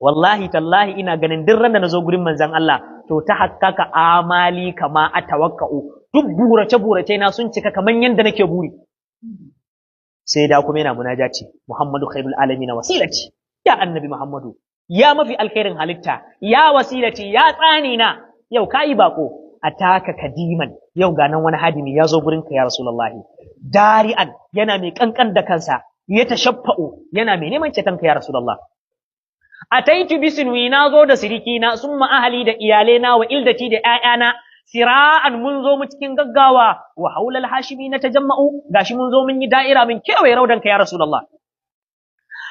Wallahi tallahi, ina ganin duk ran da nazo gurin manzon Allah, to ta hakkaka amali kama atawakka'u, duk burace burace na sun cika kaman yanda nake buri. Sai da kuma yana munajati: "Muhammadu khairul alamin wasilati, ya Annabi Muhammadu, ya mafi alkhairin halitta, ya wasilati, ya tsani na, yau kayi bako, ataka kadiman, yau ga nan wani hadimi ya zo gurinka, ya Rasulullahi, dari'an, yana mai kankan da kansa, ya tashaffa'u, yana mai neman cetonka, ya Rasulullah. Ataitu bisinwi, na zo da siriki na, summa ahali, da iyalena, wa ildati, da ƴaƴana, sira'an, mun zo mu cikin gaggawa, wa haulal hashimi na tajamma'u, gashi mun zo mun yi da'ira, mun kewaye raudanka, ya Rasulullah.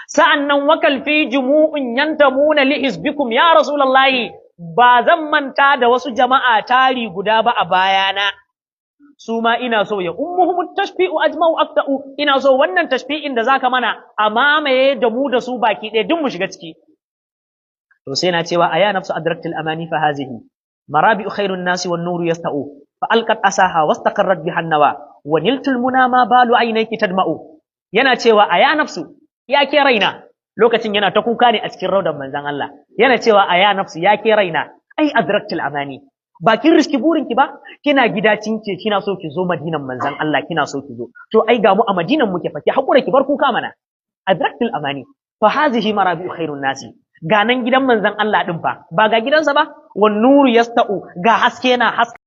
Sa'annan wakal fi jumu'un yantamuna li hizbikum, ya Rasulullahi, ba zan manta da wasu jama'a tari guda ba a bayana, su ma ina so ya ummuhum tashfi'u ajma'u afta'u, ina so wannan tashfi'in da zaka mana a mamaye da mu da su baki ɗaya, duk mu shiga ciki." To sai na cewa: "Aya nafsu, adraktil amani, fa hazihi marabi'u khairun nasi wan nuru yasta'u, fa alqat asaha wastaqarrat biha nawa wa niltul muna, ma balu aynayki tadma'u." Yana cewa: "Aya nafsu, ya ke raina," lokacin yana ta kuka ne a cikin raudan manzon Allah, yana cewa: "Aya nafsu, ya ke raina, ai adraktil amani, ba kin riski burinki ba? Kina gida cinke, kina so ki zo Madinan manzon Allah, kina so ki zo, to ai ga mu a Madinan muke fa, ki hakura ki bar kuka mana. Adraktil amani, fa hazihi marabi'u khairun nasi, ga nan gidan manzon Allah din fa, ba ga gidansa ba, wan nuru yasta'u, ga haske na haska."